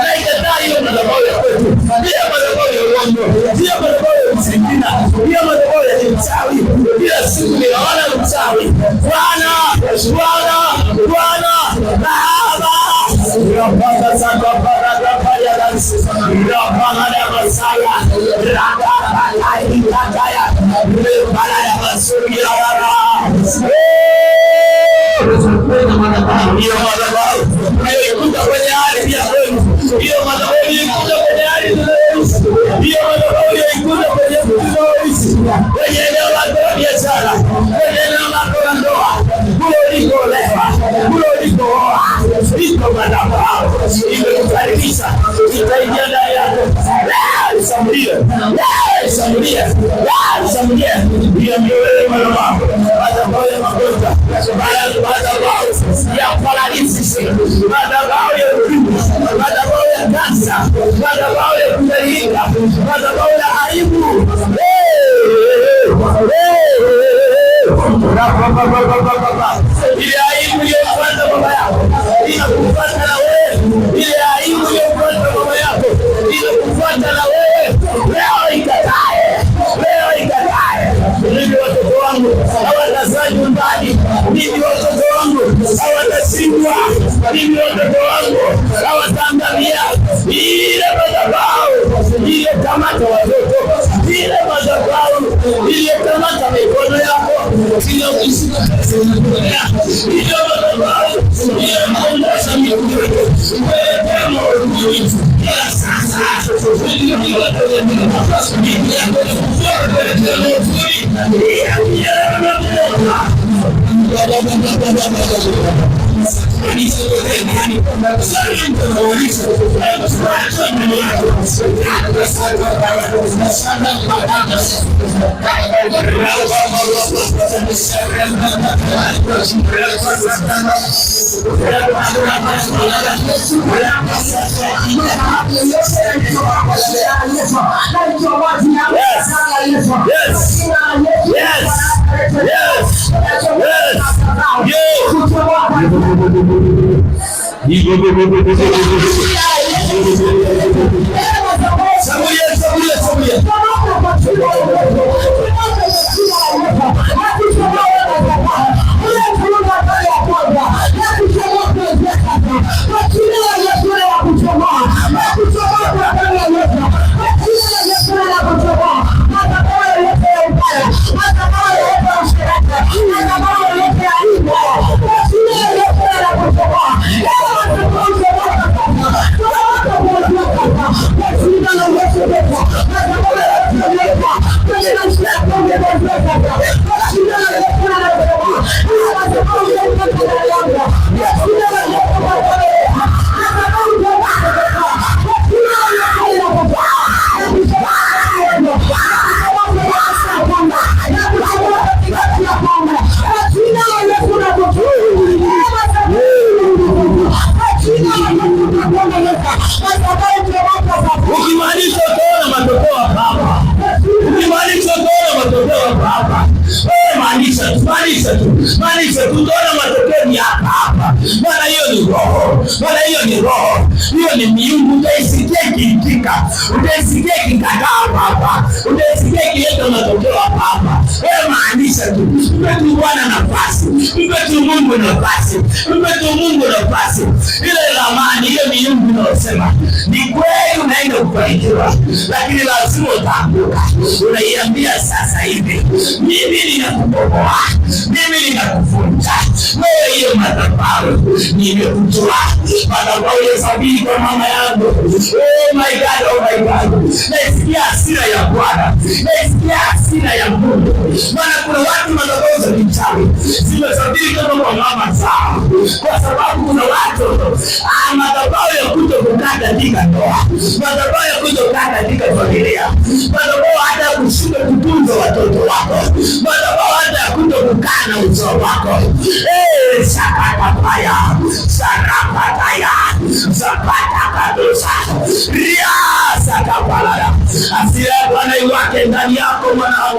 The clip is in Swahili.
Naikataa hiyo madhabahu ya kwetu, hiyo madhabahu ya uongo, hiyo madhabahu ya ushirikina, hiyo madhabahu ya kiuchawi. Kila siku ninaona uchawi. Bwana, Bwana, Bwana, Baba. Rapaka saka para paya rapaka ya masaya rapaka ya repala ya masuria hiyo madhabahu iliyokuja kwenye ardhi ya kwenu, hiyo madhabahu iliyokuja kwenye ardhi tunayoishi, hiyo madhabahu iliyokuja kwenye tunayoishi, kwenye eneo lako la biashara, kwenye eneo lako la ndoa, kule ulikoolewa, kule ulikooa, iko madhabahu imekukaribisha, itaingia ndani yako. Leo ishambulie, leo ishambulie, leo ishambulie. Hiyo ndio wewe madhabahu, madhabahu ya magonjwa, madhabahu ya paralysis, madhabahu ya ukimwi, madhabahu ya kansa, madhabahu ya kudhalilika, madhabahu ya aibu. Hey, hey, ile aibu iliyofuata baba yako inakufuata na wewe. Ile aibu iliyofuata baba yako inakufuata na wewe. Leo ikatae, leo ikatae. Mimi watoto wangu hawatazaa nyumbani, mimi watoto wangu hawatashindwa, mimi watoto wangu hawataangamia. Ile madhabahu iliyokamata watoto, ile madhabahu iliyokamata mikono yako, iliyokushika ile madhabahu iliyokuondosha miguu wewe sasa Yes. Yes. Yes. Yes. Yes. Shambulia, shambulia, shambulia. Ukimaanisha utaona matokeo hapa. Ukimaanisha utaona matokeo hapa. Wewe maanisha tu, maanisha tu, maanisha tu, utaona matokeo ni hapa hapa. Maana hiyo ni roho, maana hiyo ni roho, hiyo ni miungu. Utaisikia ikiitika, utaisikia ikikataa hapa hapa, utaisikia ikileta matokeo hapa hapa. Wewe maanisha tu, mpe tu Bwana nafasi, mpe tu Mungu nafasi, mpe tu Mungu nafasi. Ile ramani, ile miungu inayosema ni kweli unaenda kufanikiwa, lakini lazima utaanguka. Unaiambia sasa hivi, mimi ninakubomoa, mimi ninakuvunja wewe, hiyo madhabahu nimekutoa, madhabahu ya sabini kwa mama yangu. Oh my God, oh my God, naisikia hasira ya Bwana, naisikia hasira ya Mungu. Maana kuna watu madhabahu za kichawi zimesafiri kutoka kwa mama zao, kwa sababu kuna watu madhabahu ya kuto kukaa katika ndoa, madhabahu ya kutokaa katika familia, madhabahu hata ya kushindwa kutunza watoto wako, madhabahu hata ya kuto kukaa na uzao wako. Eh, sakatapaya sarapataya zapatakadosa ria sakapalaya. Hasira ya Bwana iwake ndani yako mwanangu.